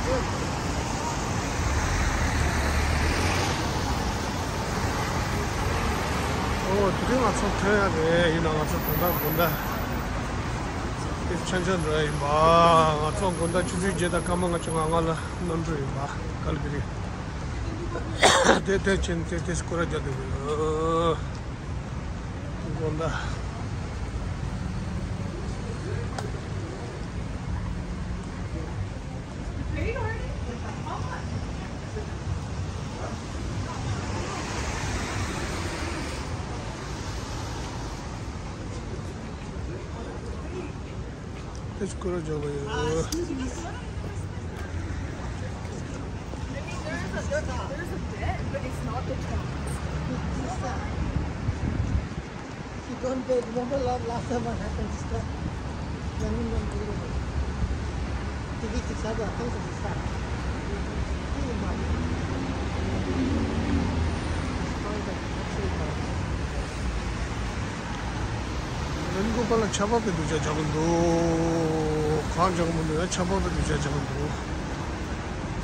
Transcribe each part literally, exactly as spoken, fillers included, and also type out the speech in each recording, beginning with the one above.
ཨོ་དེ་རིང་ང་ཚོ་ཐོན་ཡ་རེད། ཡིན་ན་ང་ཚོ་དོན་དག་དགོང་དག་དེ་ཆ་ཆ་འགྲོ་ཡ་ཡིན་པ། ང་ཚོ་དགོང་དག་ཆུ་ཚོད་བརྒྱད་དང་སྐར་མ་ལྔ་བཅུ་ང་ལྔ་ལ་གནམ་གྲུ་ཡིན་པ། ག་ལ་དེ་རིང་དེ་དེ་ཆེན་དེ་དེ་སྐོར་ར་རྒྱག་དེ་ཡོད། དགོང་དག་དེ་སྐོར་ར་རྒྱག་པ་ཡོད། There's a, there's a bit, but it's not the tones. You don't pay. Remember la- last time what happened? This time. Yangon don't do it. T V six have a thing to start. Too much. It's called the absolute. རིན་གོང་པ་ལ་ཆར་པ་བབས་འདུག་ཅག་རྒྱག་གི་འདུག་གང་རྒྱག་གི་མི་འདུག་ཡ། ཆར་པ་བབས་འདུག་ཅག་རྒྱག་གི་འདུག་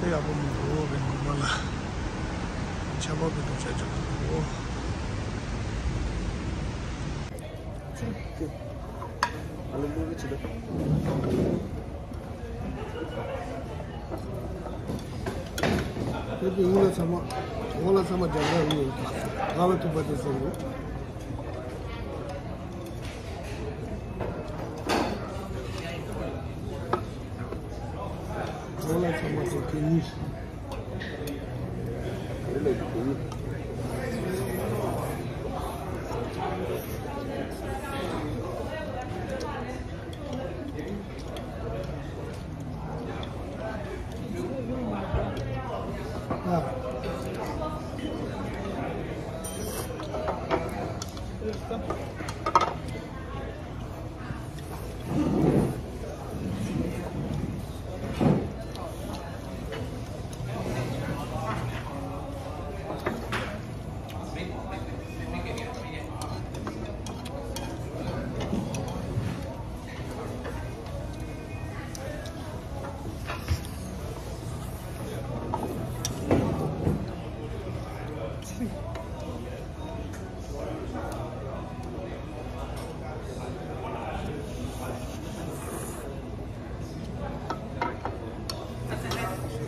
དེ་ཡག་པོ་མི་འདུག་རིན་གོང་པ་ལ་ཆར་པ་བབས་འདུག་ཅག་རྒྱག་གི་འདུག་དེ་དུས་ཡིན་ལ་ཚང་མ། འོ་ལ་ཚང་མ་རྒྱབ་ར་ཡིན། ང་ལ་ཐུག་པ་དེ་ཟེར་ཡོད། འོ་ལ་ཚང་མ་དེ་དེ་ཡིན།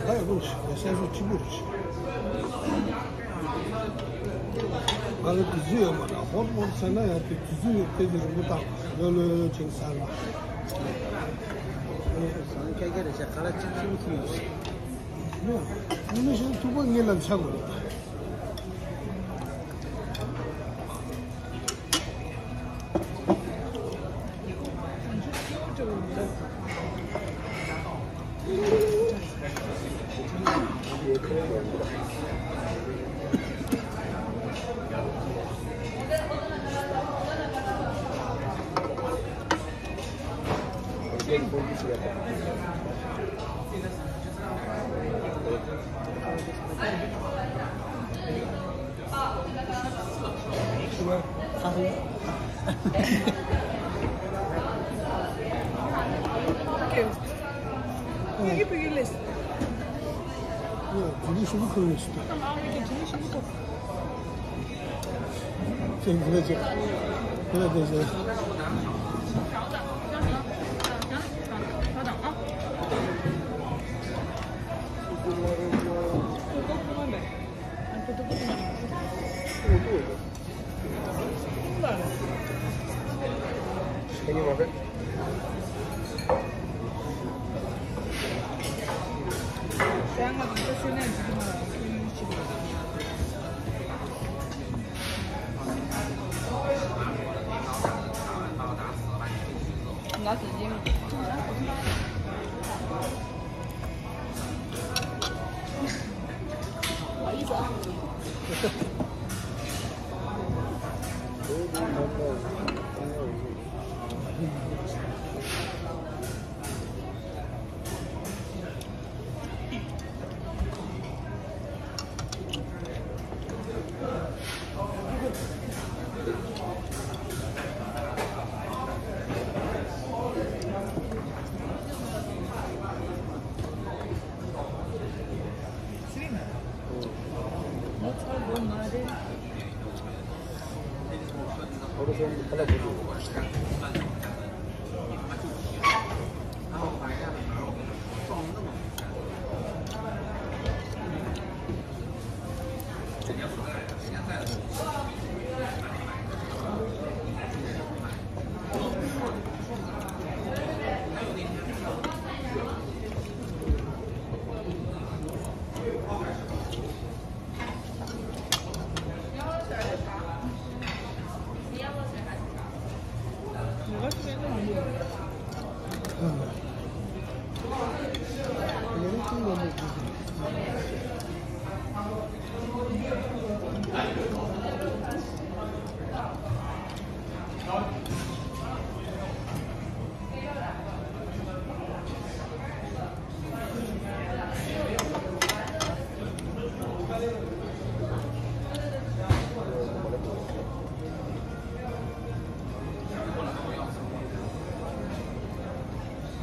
ད་ཡག་པོ་རེད། ཡ་སང་སོ་སྐྱིད་པོ་རེད། ང་ལ་དུས་ཚོད་ཡོད་མ་རེད། ཧོར་ཧོར་ཟེར་ན་ཡང་དེ་དུས་ཚོད་ཡོད། དེ་དེ་རིང་པོ་བཏང་ལོ་ལོ་ཅིག་ཟ་ལ། ཟང་ཀྱག་ཀྱག་རེད་ཤག་ཁ་ལག་གཅིག་གཅིག་མཐུན་ཡོད་ཤག་ཡ། དངོས་གནས་བཤད་ན་ཐུག་པ་ངའི་ལ་ཆགས་དགོས་རེད།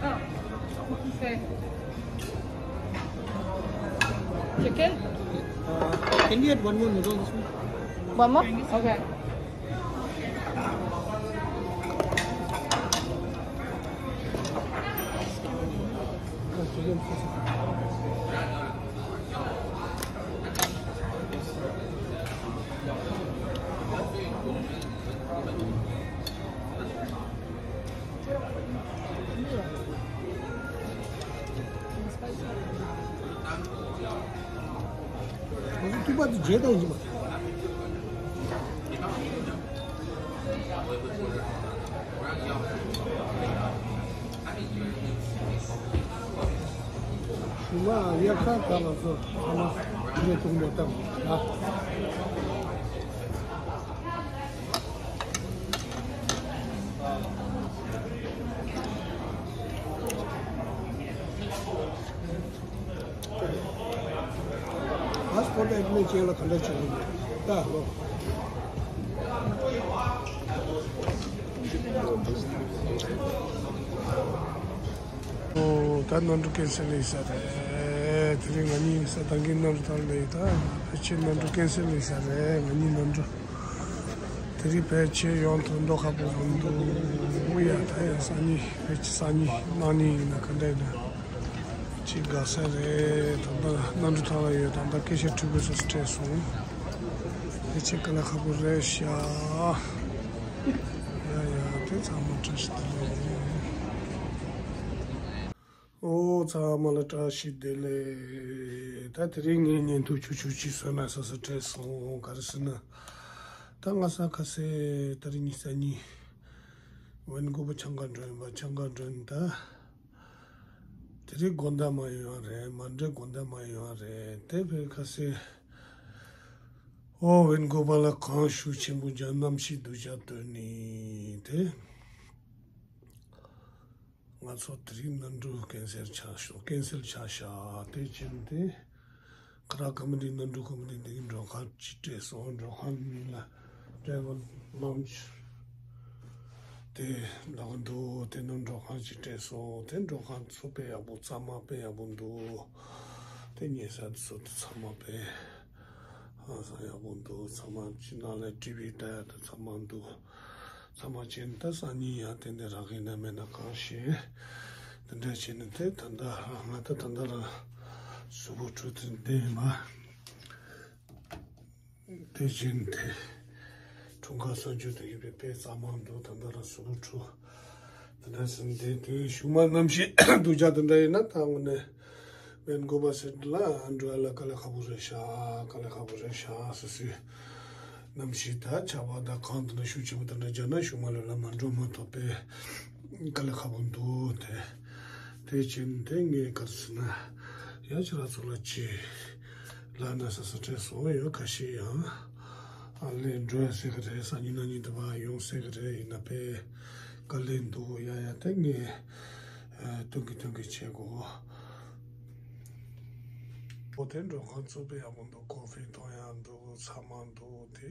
Ah, okay. Chicken? Uh, can you add one more noodle this one? One more? Okay. ང་ཚོ་ཐུག་པ་དེ་བརྗེད་བཏང་ཡིན་པ། ཞུ་མ་དབྱར་ཁ་ག་ལ་སོ་ཚང་མ་འདྲེ་བཏུང་བ་བཏང་ཨ། ཨ་སི་པོ་ཊི་ཨེ་ཊེན་ཌེན་ཊི་བྱས་ལ་ག་འདྲ་བྱེད་དགོས་ད་ལོ། ཨོ་ད་གནམ་གྲུ་ཀན་སེལ་ལས་ས་རེད། དེ་རིང་ང་གཉིས་ས་ད་གིན་གནམ་གྲུ་ཐང་ལས་ད་ཕལ་ཆེར་གནམ་གྲུ་ཀན་སེལ་ལས་ས་རེད། ང་གཉིས་གནམ་གྲུ་དེ་རིང་ཕལ་ཆེར་ཡོང་ཐུབ་མདོག་ཁ་པོ་མི་འདུག་ཨོ་ཡ་ད་ཡང་སང་ཉིན་ཕལ་ཆེར་སང་ཉིན་གནངས་ཉིན་ཡིན་ན་ག་འདྲ་ཡིན་ན། ཅིག་དགའ་ས་རེད། ད་ལྟ་གནམ་གྲུ་ཐང་ལ་ཡོད། ད་ལྟ་སྐད་ཆ་དྲི་དགོས་ས་སུ་སྤྲད་སོང་། དེ་ཆེ་དཀའ་ལས་ཁག་པོ་རེད་ཤག་ཡ་ཡ་དེ་ཚང་མ་བཀྲ་ཤིས་བདེ་ལེགས། ཨོ་ཚང་མ་ལ་བཀྲ་ཤིས་བདེ་ལེགས། ད་དེ་རིང་ངའི་བརྙན་ཐུང་ཆུ་ཆུ་ཅིག་བཟོས་ན་ས་ས་སྤྲད་སོང་། ག་རེ་ཟེར་ན། ད་ང་ས་ཁ་སེ་ད་རིང་ཉི་ཤུ་རྩ་གཉིས་ཝེན་གོ་པ་ཆང་ཁ་མགྲོན་པ་ཆང་ཁ་མགྲོན་ད། དེ་རིང་དགོང་དག་མ་ཡོང་རེད། མ་འདྲེ་དགོང་དག་མ་ཡོང་རེད། དེ་བས་ཁ་སེ། ཨོ་ཝེན་གོ་པ་ལ་གང་ཤུགས་ཆེན་པོ་ཀྱང་གནམ་གཤིས་སྡུག་ཅག་སྟོན་ནི་དེ། ང་ཚོ་དེ་རིང་གནམ་གྲུ་ཀན་སེལ་ཆགས་ཤོག་ཀན་སེལ་ཆགས་ཤག་དེ་བྱས་ཏེ། ཁ་རག་ཀ་མ་འདི་གནམ་གྲུ་ཀ་མ་འདི་འདི་གི་མགྲོན་ཁང་ཅིག་སྤྲད་སོང་། མགྲོན་ཁང་མིང་ལ་ཊེ་ཝལ་ལོན་ཇི། དེ་ལག་འདུག་དེ་ནང་མགྲོན་ཁང་ཅིག་སྤྲད་སོང་། དེ་མགྲོན་ཁང་ཚོ་དཔེ་ཡག་པོ་གཙང་མ་དཔེ་ཡག་པོ་འདུག་དེ་ཉལ་ས་དེ་ཚོ་དེ་ཚང་མ་དཔེ་ཧང་སང་ཡག་པོ་འདུག་ཚང་མ་ཅི་ནང་ལ་ཊི་ཝི་ལྟ་ཡག་དེ་ཚང་མ་འདུག་ཚང་མ་བྱས་ནས་ད་སང་ཉིན་ཡང་དེ་འདྲ་རག་གི་ན་མེད་ན་གང་ཤེས། དེ་འདྲ་བྱས་ནས་དེ་ད་ལྟ་ང་ད་ད་ལྟ་རང་གཟུགས་པོ་འཁྲུ་དེ་བསྡད་ཡིན་པ། དེ་བཞིན་དེ་འཁྲུངས་སྐར་གསར་འགྱུར་དུ་ཡོད་པའི་དཔེ་གཙང་མ་འདུག་ད་ལྟ་རང་གཟུགས་པོ་འཁྲུ། དེ་འདྲ་ཟིན་དེ་དུས་གཞུག་མ་གནམ་གཤིས་སྡུག་ཅག་དེ་འདྲ་ཡིན་ན་ད་དངོས་གནས་ཝེན་གོ་པ་སི་ཊི་ལ་འགྲོ་ཡ་ལ་དཀའ་ལས་ཁག་པོ་རེད་ཤག་དཀའ་ལས་ཁག་པོ་རེད་ཤག་སོ་སོའི་གནམ་གཤིས་ད་ཆར་པ་ད་གངས་དེ་འདྲ་ཤུགས་ཆེན་པོ་དེ་འདྲ་རྒྱག་ན་གཞུག་མ་ལོ་ལ་མ་འགྲོ་མ་ཐུབ་པའི་དཀའ་ལས་ཁག་པོ་འདུག་དེ་དེ་བྱས་ནས་དེ་ངས་ག་རེ་ཟེར་ན་ཡ་ཁྱེད་རང་ཚོ་ལ་ཅི། ལ་ན་ས་ས་ཁྲལ་སོང་ཡོད་ཁ་ཤས་ཡང་། ཨ་ལས་འགྲོ་ཡ་ཟེར་གི་རེད། སང་ཉིན་གནངས་ཉིན་དུ་བ་ཡོང་ཟེར་གི་རེད། ཡིན་ན་དཔེ་དཀའ་ལས་འདུག་ཡ་ཡ་དེ་ངས་སྟོན་གི་སྟོན་གི་བྱེད་དགོས། ཨོ་དེ་མགྲོན་ཁང་བཙུགས་པའི་ཡག་པོ་འདུག་ཀོ་ཧྥི་འཐུང་ཡ་འདུག་ཚང་མ་འདུག་དེ་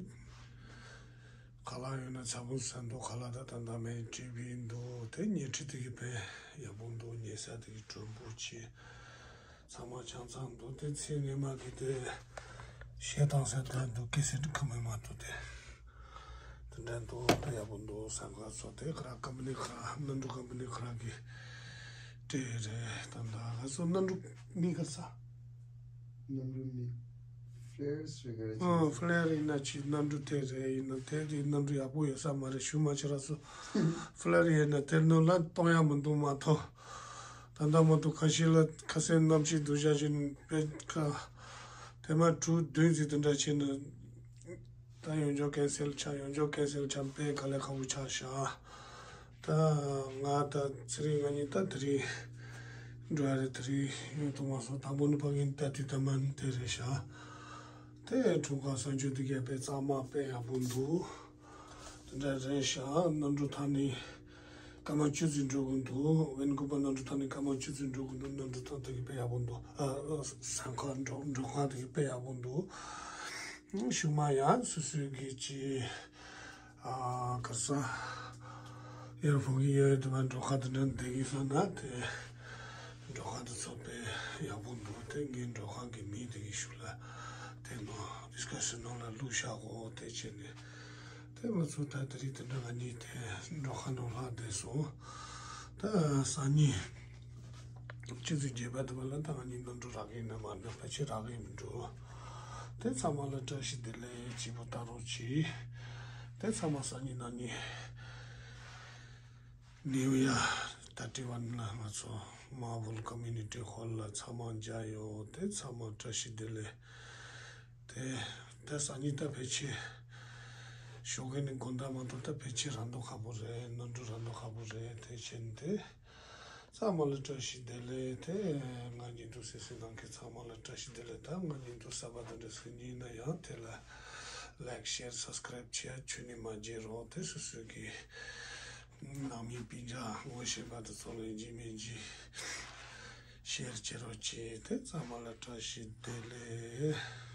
ཁ་ལག་ཡོད་ན་ཚ་བོ་ཟ་འདུག་ཁ་ལག་ད་ད་ད་མེད་ཊི་ཝི་འདུག་དེ་ཉལ་ཁྲི་དེ་གི་དཔེ་ཡག་པོ་འདུག་ཉལ་ས་དེ་གི་དྲོན་པོ་ཆེ། ཚང་མ་ཆང་ཚང་འདུག་དེ་ཚེ་ངེས་མ་གི་དེ་བཤད་སྟངས་ཟེར་དོན་འདུག་སྐད་ཟེར་ཁ་མེད་མ་ཐུབ་དེ་ དེ་འདྲ་འདུག་དཔེ་ཡག་པོ་འདུག་ཟ་ཁང་སོགས་དེ་ཁ་ར་ཀམ་པ་ནི་ཁ་ར་གནམ་གྲུ་ཀམ་པ་ནི་ཁ་ར་གི་སྤྲད་རེད། ད་ལྟ་ང་ཚོ་གནམ་གྲུ་ནི་ག་ས། གནམ་གྲུ་ནི་ཕི་ལེར་རེད་ག་རེ། ཨོ་ཕི་ལེར་ཡིན་ན་ཅི་གནམ་གྲུ་དེ་རེད། ཡིན་ན་དེ་དེ་གནམ་གྲུ་ཡག་པོ་ཡོད་ས་མ་རེད། ཞུ་མ་བྱེད་ར་སོ། ཕི་ལེར་ཡིན་ན་དེ་ནང་ལ་གཏོང་ཡག་མི་འདུག་མ་གཏོགས། ད་ལྟ་མ་གཏོགས་ཁ་ཤས་ལ་ཁ་སེང་གནམ་གཤིས་སྡུག་ཤོས་ཅིག་དཔེ་ཁ་དེ་མ་དྲུག་བདུན་ཙམ་དེ་འདྲ་བྱས་ན། ད་ཡོང་འབྱོར་ཀན་སེལ་ཆགས། ཡོང་འབྱོར་ཀན་སེལ་ཆགས་དཔེ་དཀའ་ལས་ཁག་པོ་ཆགས་ཤག་ད་ང་ད་ཚེ་རིང་ང་གཉིས་ད་དེ་རིང་འགྲོ་ཡ་རེད། དེ་རིང་ཡོང་ཐུབ་མ་སོང་། དང་པོ་ནི་ཕ་གིན་ད་དེ་ད་མ་དེ་རེད་ཤག་དེ་འཁྲུངས་སྐར་གསར་འགྱུར་དེ་གས་དཔེ་གཙང་མ་དཔེ་ཡག་པོ་འདུག་དེ་འདྲ་རེད་ཤག་གནམ་གྲུ་ཐང་ནི་སྐར་མ་བཅུ་ཙམ་འགྲོ་གི་འདུག་ཝེན་ཀུ་བར་གནམ་གྲུ་ཐང་ནི་སྐར་མ་བཅུ་ཙམ་འགྲོ་གི་འདུག་གནམ་གྲུ་ཐང་དེ་གི་དཔེ་ཡག་པོ་འདུག་ཨ་ཨ་ཟ་ཁང་འགྲོ་འགྲོ་ཁང་དེ་གི་དཔེ་ཡག་པོ་འདུག་གཞུག་མ་ཡང་སོ་སོའི་གི་ཅི་ཨ་ག་ས་ཡར་ཕུག་གི་ཡོད་དུ་མ་འགྲོ་ཁང་དེ་འདྲ་བསྡད་ཀྱི་སོང་ན་དེ་འགྲོ་ཁང་དེ་ཚོ་དཔེ་ཡག་པོ་འདུག་དེ་ངའི་འགྲོ་ཁང་གི་མིང་དེ་གི་ཤུལ་ལ་དེ་ནོ་ཌིས་ཀ་ཤན་ནང་ལ་བླུགས་བཞག་གོ། དེ་བྱས་ནས། དེ་ང་ཚོ་ད་དེ་རིང་དེ་འདྲ་ང་གཉིས་དེ་འགྲོ་ཁང་ནང་ལྷག་བསྡད་སོང་། ད་སང་ཉིན་ཆུ་ཚོད་བརྒྱད་པ་དེ་བ་ལ་ད་ང་གཉིས་གནམ་གྲུ་རག་གི་ཡིན་ན་མ་རེད་ན་ཕལ་ཆེར་རག་གི་མི་འགྲོ། དེ་ཚང་མ་ལ་བཀྲ་ཤིས་བདེ་ལེགས། སྐྱིད་པོ་བལྟ་རོགས་གྱིས། དེ་ཚང་མ་སང་ཉིན་གནངས་ཉིན་ནིའུ་ཡར་ད་ཏི་ཝན་ལ་ང་ཚོ་མར་བལ་ཀོ་མིའུ་ནི་ཊི་ཧོལ་ལ་ཚང་མ་མཇལ་ཡོང་། དེ་ཚང་མ་བཀྲ་ཤིས་བདེ་ལེགས། དེ་ད་སང་ཉིན་ད་ཕལ་ཆེར་ཞོགས་ཀས་ནི་དགོང་དག་མ་གཏོགས་ད་ཕལ་ཆེར་རང་མདོག་ཁ་པོ་རེད། གནམ་གྲུ་རང་མདོག་ཁ་པོ་རེད། དེ་བྱས་ནས་དེ་ཚང་མ་ལ་བཀྲ་ཤིས་བདེ་ལེགས། དེ་ང་གཉིས་འདུག་སེ་སེ་ནང་གི་ཚང་མ་ལ་བཀྲ་ཤིས་བདེ་ལེགས། ད་ང་གཉིས་འདུག་ས་པ་དེ་འདྲ་སེ་ཉིན་ན་ཡང་དེ་ལ་ལའིཀ་ཤེར་སབ་སི་ཀ་རེབ་བྱེད་ཡ་ཁྱོན་ནས་མ་བརྗེད་རོགས། དེ་སོ་སོའི་གི་ནང་མི་སྤུན་ཀྱག་ངོ་ཤེས་པ་དེ་ཚོ་ལ་ཡིན་གཅིག་མིན་གཅིག་ཤེར་བྱེད་རོགས་གྱིས། དེ་ཚང་མ་ལ་བཀྲ་ཤིས་བདེ་ལེགས།